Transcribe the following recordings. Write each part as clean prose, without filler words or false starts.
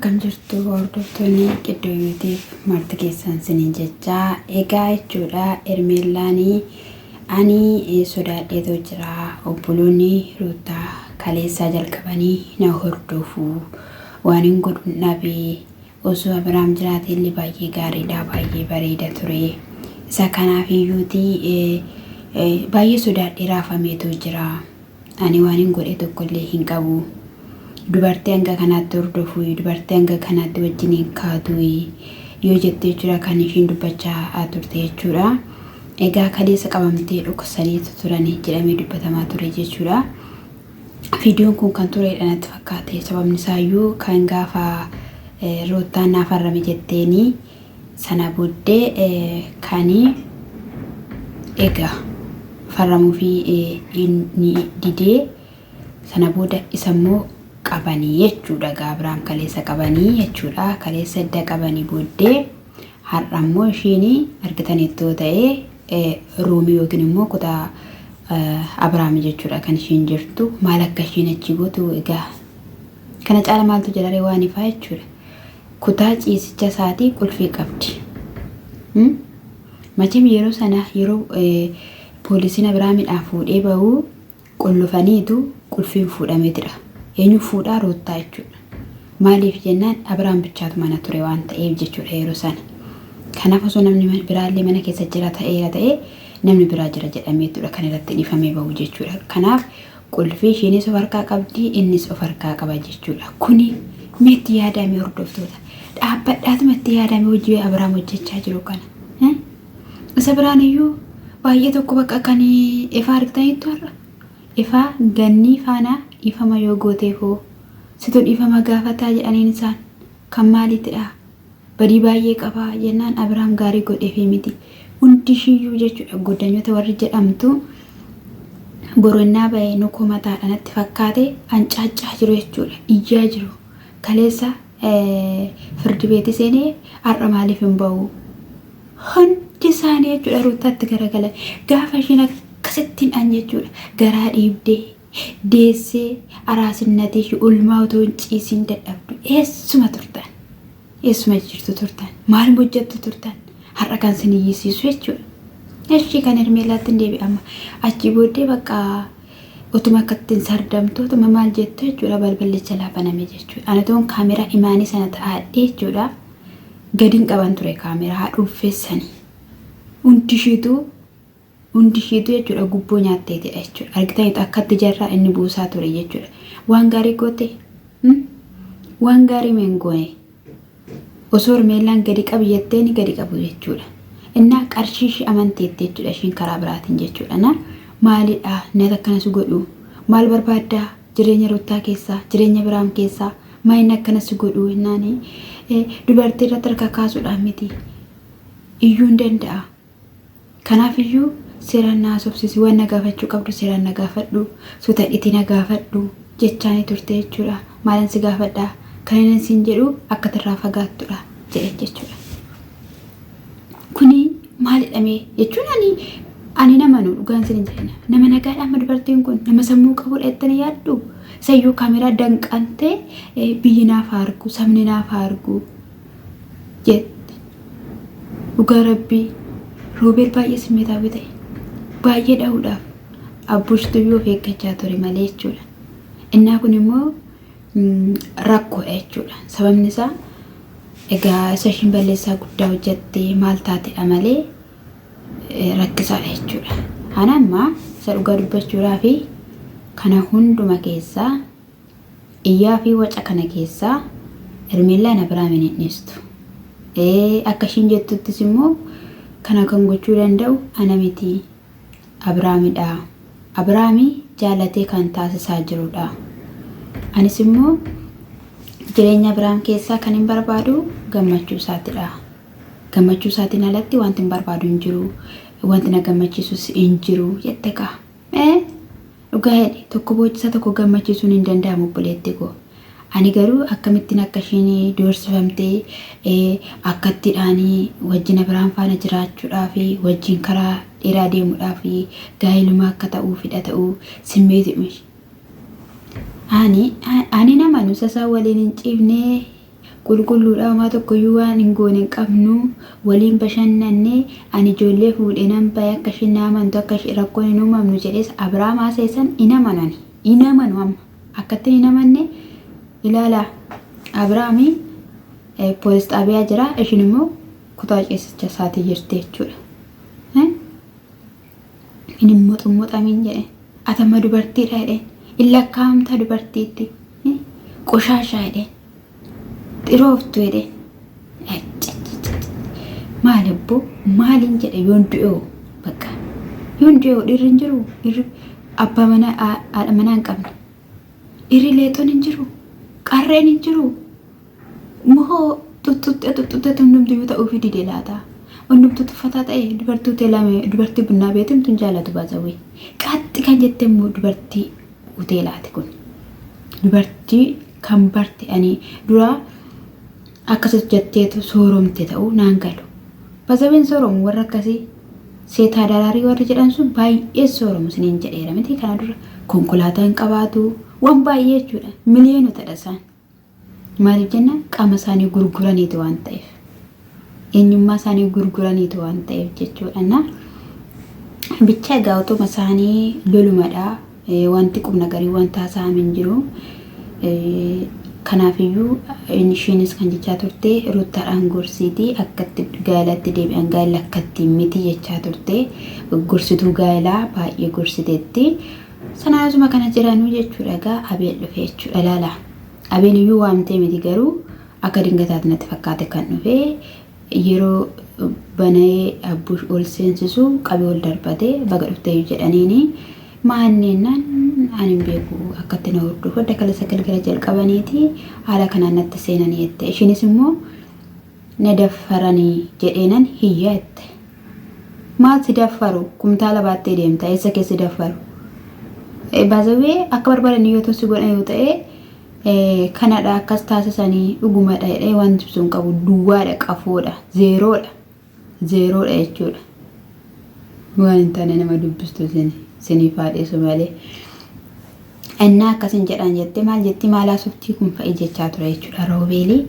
Akkam jirtu hordoftoonni Qiddoo YouTube marti keessan siniin jechaa egaa jechuudha Hermeellaanii ani sodaadheetoo jira obboloonni Ruuttaa kaleessaa jalqabanii na hordofu waan hin godhun dhabe osoo Abiraam jiraate illee baay'ee gaariidha baay'ee bareeda ture isa kanaaf iyyuuti baay'ee sodaadhee raafameetoo jira Ani waanin godhe tokkollee hin qabu. Dubartii hanga kanaatti hordofuuyi, dubartii hanga kanaatti wajjiniin kaatuuyi yoo jette jechuudha kan ishiin dubbachaa turte jechuudha. Egaa kaleessa qabamtee dhoksaniitu turani jedhamee dubbatamaa ture jechuudha. Viidiyoon kun kan turedha natti fakkaate sababni isaayyuu kan gaafa roottaan naaf arrame jetteeni Sana booddee kan egaa farramuufii inni didee sana booda isa immoo qabanii jechuudha. Egaa Abiraam kaleessa qabanii jechuudha. Kaleessa edda qabanii booddee har'a immoo ishiin argitanittoo ta'ee ruumii yookiin immoo kutaa Abiraam jechuudha kan ishiin jirtu. Maal akka ishiin achi gootu egaa kana caala maaltu jiraree waan ifaa jechuudha. Kutaa ciisicha isaatii qulfii qabdi. Machem yeroo sana yeroo poolisiin Abiraamidhaa fuudhee ba'u qullufaniitu qulfiin fuudhameetidha. Eenyu fuudhaa Ruuttaa jechuudha. Maaliif jennaan Abiraam bichaatu mana ture waan ta'eef jechuudha yeroo sana. Kanaaf osoo namni biraallee mana keessa jira ta'eera ta'ee namni biraa jira jedhameetudha kan irratti dhiifamee ba'u jechuudha. Kanaaf Qulfii ishiinis of harkaa qabdi innis of harkaa qaba jechuudha. Kuni mee itti yaadame hordoftoota. Dhaabbadhaatuma itti yaadame hojii Abiraam hojjechaa jiru kana. Isa biraan iyyuu baay'ee tokko bakka kan ifaa argitaniittu har'a. Ifaa gannii faana dhiifama yoo gooteef hoo situ dhiifama gaafataa jedhaniin isaan kan maaliitidha? Badii baay'ee qaba jennaan Abiraam gaarii godheefii miti. Hundi ishiiyyuu jechuudha goddanyota warri jedhamtu boronnaa ba'e nu komataadha natti fakkaate hancaaccaa jiru jechuudha. Iyyaa jiru. Kaleessa firdi beeti seenee har'a maaliif hin ba'u? Hundi isaanii jechuudha Ruuttaatti garagalan. Gaafa ishiin akkasittiin an jechuudha garaa dhiibdee deessee araasinnatii ishii ulmaa otoo hin ciisiin dadhabdu eessuma turtan? Eessuma jirtu turtan? Maal hojjettu turtan? Har'a kan sin iyyisiisu jechuudha. Ishii kan Hermeellaatti hin deebi'ama. Achii booddee bakka otuma akka ittiin sardamtu otuma maal jettu jechuudha balballicha laa baname jechuudha. Ani otoon kaameraa imaanii sana ta'aadhee jechuudha. Gadiin qaban ture kaameraa haa dhuuffeessanii. Hundi ishiituu Hundi ishiitu jechuudha gubboo nyaatteetidha jechuudha. Argitaniitu akkatti jarraa inni buusaa ture jechuudha. Waan gaarii goote? Waan gaarii mee hin goone. Osoo Hermeellaan gadi qabi jetteeni gadi qabu jechuudha. Innaa qarshii ishii amanteetti jechuudha ishiin karaa biraatiin jechuudha. Na maalidha nati akkana si godhu? Maal barbaaddaa? Jireenya Ruttaa keessaa, jireenya Biraam keessaa maa inni akkana si godhu? Innaani dubartii irratti harka kaasuudhaan miti iyyuu hin danda'a. Kanaaf iyyuu seeraan na haasofsiisi, waan na gaafachuu qabdu seeraan na gaafadhu, suuta dhiti na gaafadhu jechaanii turte jechuudha. Maalan si gaafadha? Kan inni siin jedhu akka tirraa fagaattudha jedhe jechuudha. Kuni maalidha mee jechuun ani ani nama nu dhugaan sin hin jedhina. Nama nagaadha amma dubartiin kun nama sammuu qabudha jettanii yaaddu. Sayyuu kaameraa danqantee biyyi naaf haa argu, sabni naaf haa argu jette. Dhugaa rabbii Roobeel baay'ee simmeetaawwi ta'e. Baay'ee dha'uudhaaf abbushtuyyuu of eeggachaa ture malee jechuudha. Innaa kun immoo rakkoodha jechuudha. Sababni isaa egaa isa ishiin balleessaa guddaa hojjatte maal taatedha malee rakkisaadha jechuudha. Ana amma isa dhugaa dubbachuudhaa fi kana hunduma keessaa Iyyaa fi waca kana keessaa Hermeellaan Abiraamin hin dhiistu. Ee, akka ishiin jettuttis immoo kana kan gochuu danda'u ana miti Abiraamidha. Abiraami jaalatee kan taasisaa jirudha. Anis immoo jireenya Abiraam keessaa kan hin barbaadu gammachuu isaatidha. Gammachuu isaatiin alatti wanti hin barbaadu hin jiru, wanti na gammachiisus hin jiru jette kaa. Ee dhugaa jedhe tokko boochisaa tokko gammachiisuun hin danda'amu obboleetti koo. Ani garuu akkamittiin akka ishiin doorsifamtee akkattidhaan wajjin Abiraam faana jiraachuudhaa fi wajjin karaa dheeraa deemuudhaa fi gaa'iluma akka ta'uufidha ta'uu simmeeti. Ani ani nama nusa isaa waliin hin ciifne. Qulqulluudha homaa tokkoyyuu waan hin goone hin qabnu waliin bashannanne ani ijoollee fuudhee nan bahe akka isheen na amantu akka ishee rakkoon hin uumamnu jedhees Abiraam haasa'e san hin amanani hin amanu amma akkattiin hin amanne ilaalaa Abiraami poolis xaabiyaa jira ishiin immoo kutaa ciisicha isaatii jirti jechuudha. Hin muxumuxamiin jedhe atama dubartiidha jedheen hin lakkaa'amta dubartiitti qoshaashaa jedheen xirooftu jedheen maal abboo maaliin jedhe yoon du'eoo bakka yoon du'eoo dhiirri hin jiru dhiirri abbaa manaa haadha manaa hin qabne dhiirri leexoon hin jiru qarreen hin jiru Moo xuxxuxxee xuxxuxxee hundumtuyyuu ta'uufii dide laata? Hundumtuu tuffataa ta'e dubartii hoteelaa dubartii bunnaa beetimtu hin jaalatu baazawwee. Qaxxi kan jette immoo dubartii hoteelaati kun. Dubartii kan barte ani dura akkas hojjetteetu sooromte ta'uu naan galu. Baazawween sooromu warra akkasii seetaa daraarii warri jedhan sun baay'ee sooromu isiniin jedheera miti kana dura konkolaataa hin qabaatu waan baay'ee jechuudha miliyoonotadha isaan. Maaliif jennaan qaama isaanii gurguraniitu waan ta'eef. Eenyummaa isaanii gurguraniitu waan ta'eef jechuudha. Na bicha egaa utuma isaanii lolumadha. Wanti qubna garii wanta haasa'ame hin jiru. Kanaafiyyuu isheenis kan jechaa turte Ruuttaadhaan gorsiiti akkatti gaa'elatti deebi'an gaa'ela akkatti miti jechaa turte. Gorsituu gaa'elaa baay'ee gorsiteetti. Sanaan osuma kana jiranuu jechuudha egaa Abeel dhufe jechuudha laala. Abeel iyyuu waamtee miti garuu akka dingataatti natti fakkaate kan dhufe yeroo banee abbush ol seensisu qabee ol darbate baga dhufteeyyu jedhaniini maanneennaan ani hin beeku akkatti na hordofu adda kaleessa galgala jalqabaniiti haala kanaan natti seenanii jette ishiinis immoo na daffaranii jedheenan hiyya jette. Maal si daffaru kumtaala baattee deemta eessa kee si daffaru. Baazawwee akka barbaadan yoo si godhan yoo ta'e kanadha akkas taasisanii dhugumadha jedhee waan ibsu hin qabu duwwaadha qafoodha zeeroodha zeeroodha jechuudha. Waan hin taane nama dubbistu isiniif haadheessu malee. Innaa akkasin jedhaan jette maal jetti maal haasoftii kun fa'i jechaa ture jechuudha roobeelii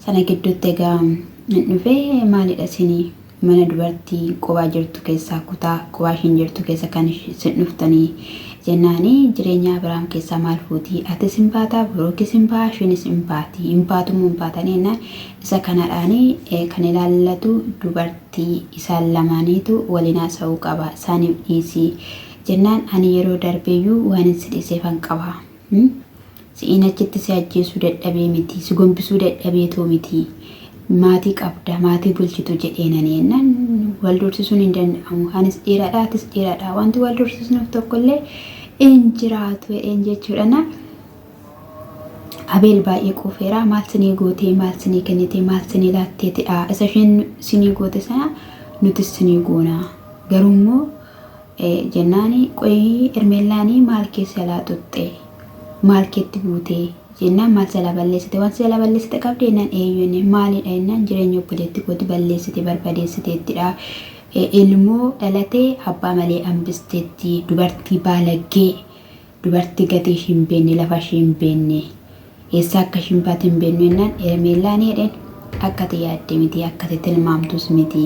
sana gidduutti egaa hin dhufee maalidha isinii mana dubartii qobaa jirtu keessaa kutaa qobaa ishiin jirtu keessa kan isin dhuftanii jennaanii jireenya Abiraam keessaa maal fuutii atis hin baataa Buruukis hin baa ishiinis hin baati hin baatummoo hin baatanii jennaan isa kanadhaanii kan ilaallatu dubartii isaan lamaaniitu waliin haasa'uu qaba isaaniif dhiisii jennaan ani yeroo darbeeyyuu waanin si dhiiseefan qaba. Si'iin achitti si ajjeesuu dadhabee miti, si gombisuu dadhabeetoo miti. Maatii qabda, maatii bulchitu jedheenani jennaan wal doorsisuun hin danda'amu. Anis dhiiradha, atis dhiiradha. Wanti wal doorsisnuuf tokkollee hin jiraatu jedheen jechuudha. Na Abeel baay'ee quufeera. Maal sinii gootee, maal sinii kennitee, maal sinii laatteetidha. Isa isheen sinii goote sana nutis sinii goona. Garuu immoo Jennaani qoyi Hermellaani maal kee si jalaa xuxxe? Maal keetti buute? Jennaan maal si jalaa balleessite? Waan si jalaa balleessite qabdi jennaan eeyyu jenne maalidha jennaan jireenya obboleetti kooti balleessite barbadeessiteettidha. Ilmoo dhalate abbaa malee hambisteetti dubartii baalaggee dubartii gatii ishii hin beekne lafa ishii hin beekne eessaa akka ishiin baate hin beeknu jennaan Hermeellaani jedheen akka ati yaadde miti akka ati tilmaamtus miti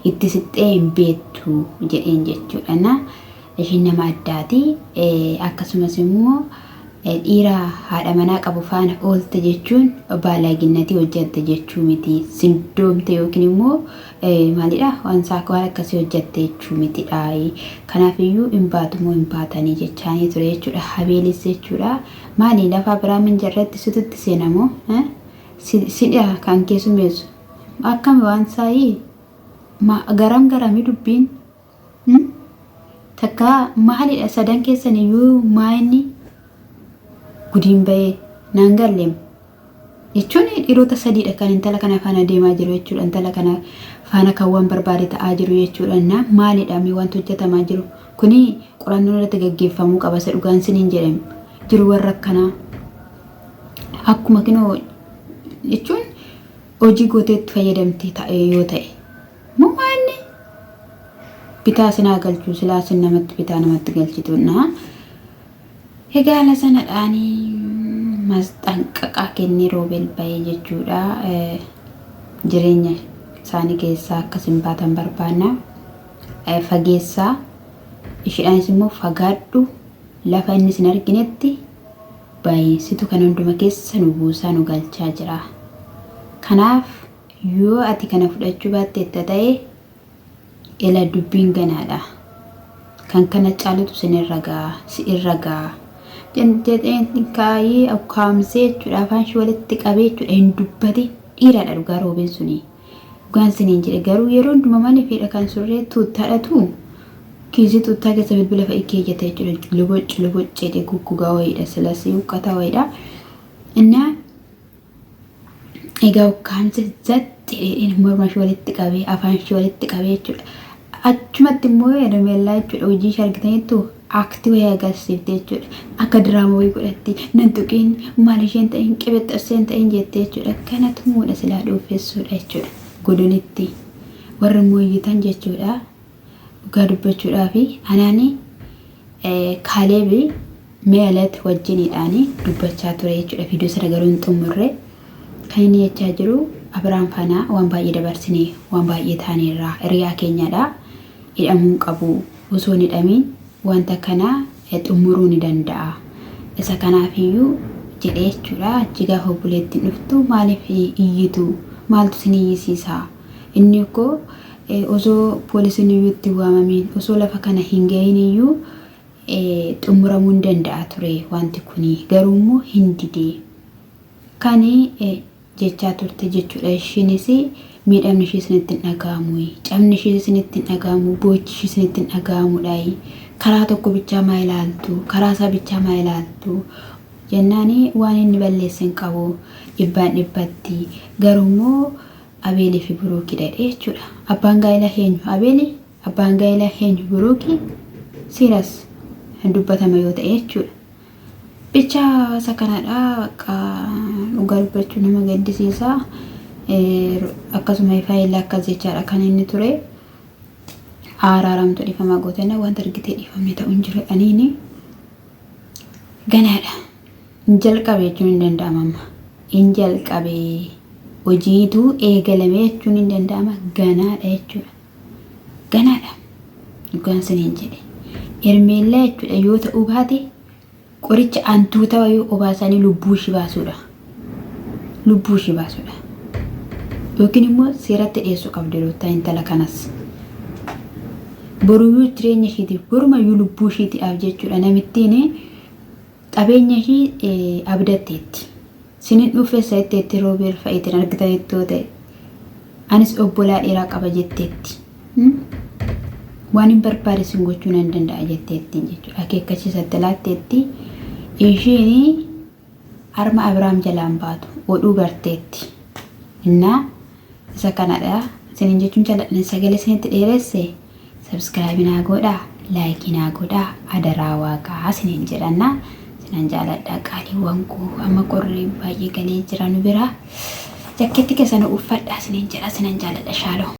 itti sixxee hin beektu jedheen jechuudha. Na ishiin nama addaati akkasumas immoo dhiira haadha manaa qabu faana oolte jechuun baalaginnatii hojjatte jechuu miti sindoomte yookiin immoo maalidha waan isaa waan akkasii hojjatte jechuu mitidha. Kanaaf iyyuu hin baatu moo hin baatanii jechaanii ture jechuudha. Habeelis jechuudha. Maali lafa Abiraamin jarratti situtti seenamoo sidha kan keessummeessu akkami waan isaayii garam garami dubbiin takka maalidha sadan keessan iyyuu maa inni gudiin bahee naan galleem jechuun dhiirota sadiidha kan intala kana faana deemaa jiru jechuudha. Intala kana faana kan waan barbaade ta'aa jiru jechuudha. Na maalidha mee wanti hojjetamaa jiru kuni qorannoon irratti gaggeeffamuu qaba isa dhugaan siniin jedhame jiru warra akkanaa akkuma kinoo jechuun hojii gooteetti fayyadamte ta'e yoo ta'e moo maanni bitaa sinaa galchuu silaa sin namatti bitaa namatti galchitu na Egaa haala sanadhaani Masxanqaqaa kennee Roobeel bahee jechuudha. Jireenya isaanii keessaa akka isin baatan barbaanna. Fageessaa isheedhaanis immoo fagaadhu lafa inni isin arginetti bahi situ kana hunduma keessa nu buusaa nu galchaa jira. Kanaaf yoo ati kana fudhachuu baatteetta ta'e Ela dubbiin ganaadha. Kan kana caalutu sinirra ga'a, si irra ga'a. Jedheen kaayee ukkaamsee jechuudha afaan ishee walitti qabee jechuudha hin dubbatin dhiiraadha dhugaa roobeen suni. Dhugaan siniin jedhe garuu yeroo hunduma maaliifidha kan surree tuuttaadhatu kiisii tuuttaa keessa bilbila fa'i keeyyata jechuudha loboc loboc jedhee guggugaa wayiidha silasii huqqataa wayiidha. Innaa Egaa ukkaamse zaxxi jedheen morma ishee walitti qabee afaan ishee walitti qabee jechuudha. Achumatti immoo Hermeellaa jechuudha hojii ishee argitaniittu akti wayii agarsiifte jechuudha. Akka diraama wayii godhatti nan tuqiin maal isheen ta'in qibixxarseen ta'in jette jechuudha. Kana tumuudha silaa dhuuffessuudha jechuudha. Godonitti warri mooyyitan jechuudha. Dhugaa dubbachuudhaafi anaani Kaaleebi Meelet wajjiniidhaan dubbachaa ture jechuudha. Viidiyoo sana garuu hin xumurre. Kan inni jechaa jiru Abiraam faana waan baay'ee dabarsine, waan baay'ee taaneerra, hiriyaa keenyadha. Hidhamuu hin qabu. Osoo hin hidhamiin wanta kana xumuruu ni danda'a. Isa kanaafiyyuu jedhee jechuudha. Achi gaafa obboleettiin dhuftu maaliif iyyitu? Maaltu isin iyyisiisa? Inni koo osoo poolisiin iyyuu itti hin waamamiin, osoo lafa kana hin gahin iyyuu xumuramuu hin danda'a ture wanti kuni. Garuu immoo hin dide. Kani jechaa turte jechuudha. Ishiinis miidhamni ishii isinitti hin dhaga'amu. Cabni ishii isinitti hin dhaga'amu. Boo'ichi ishii isinitti hin dhaga'amudha. Karaa tokko bichaa maa ilaaltu? Karaa isaa bichaa maa ilaaltu? Jennaani waan inni balleesse hin qabu dhibbaan dhibbatti. Garuu immoo Abeelii fi Buruukidha jedhee jechuudha. Abbaan gaa'elaa eenyu? Abeeli? Abbaan gaa'elaa eenyu? Buruuki? Siiras hin dubbatama yoo ta'e jechuudha. Bicha isa kanadha bakka dhugaa dubbachuu nama gaddisiisa. Akkasuma faayilaa akkas jechaadha kan inni ture. Araaramtu dhiifama gootanna wanta argitee dhiifamni ta'u hin jiru jedhaniini ganaadha. Hin jalqabe jechuun hin danda'ama amma. Hin jalqabe. Hojiitu eegalame jechuun hin danda'ama ganaadha jechuudha. Ganaadha. Dhugaan siniin jedhe. Hermeellaa jechuudha yoo ta'uu baate qoricha antuuta wayii obaasanii lubbuu ishii baasuudha. Lubbuu ishii baasuudha. Yookiin immoo seeratti dhiyeessuu qabdi Ruuttaa intala kanas. Boruyyuu jireenya ishiitiif borumayyuu lubbuu ishiitiidhaaf jechuudha namittiin Qabeenya ishii abdatteetti. Sinin dhufessa jetteetti Roobeel fa'iitiin argitanitti yoo ta'e. Anis obbolaa dhiiraa qaba jetteetti. Waan hin barbaade sin gochuu nan danda'a jetteettiin jechuudha. Akeekkachiisa itti laatteetti. Ishiin harma Abiraam jalaan baatu oduu barteetti. Innaa isa kanadha. Isinin jechuun jaalladhan sagalee isinitti dheeresse. Subscribe naa godhaa like naa godhaa adaraa waaqaa isiniin jedhanna isinan jaaladha qaaliiwwan koo amma qorri baay'ee galee jira nu bira jakkeetti keessan uffadhaa isiniin jedha isinan jaaladha shaaloo.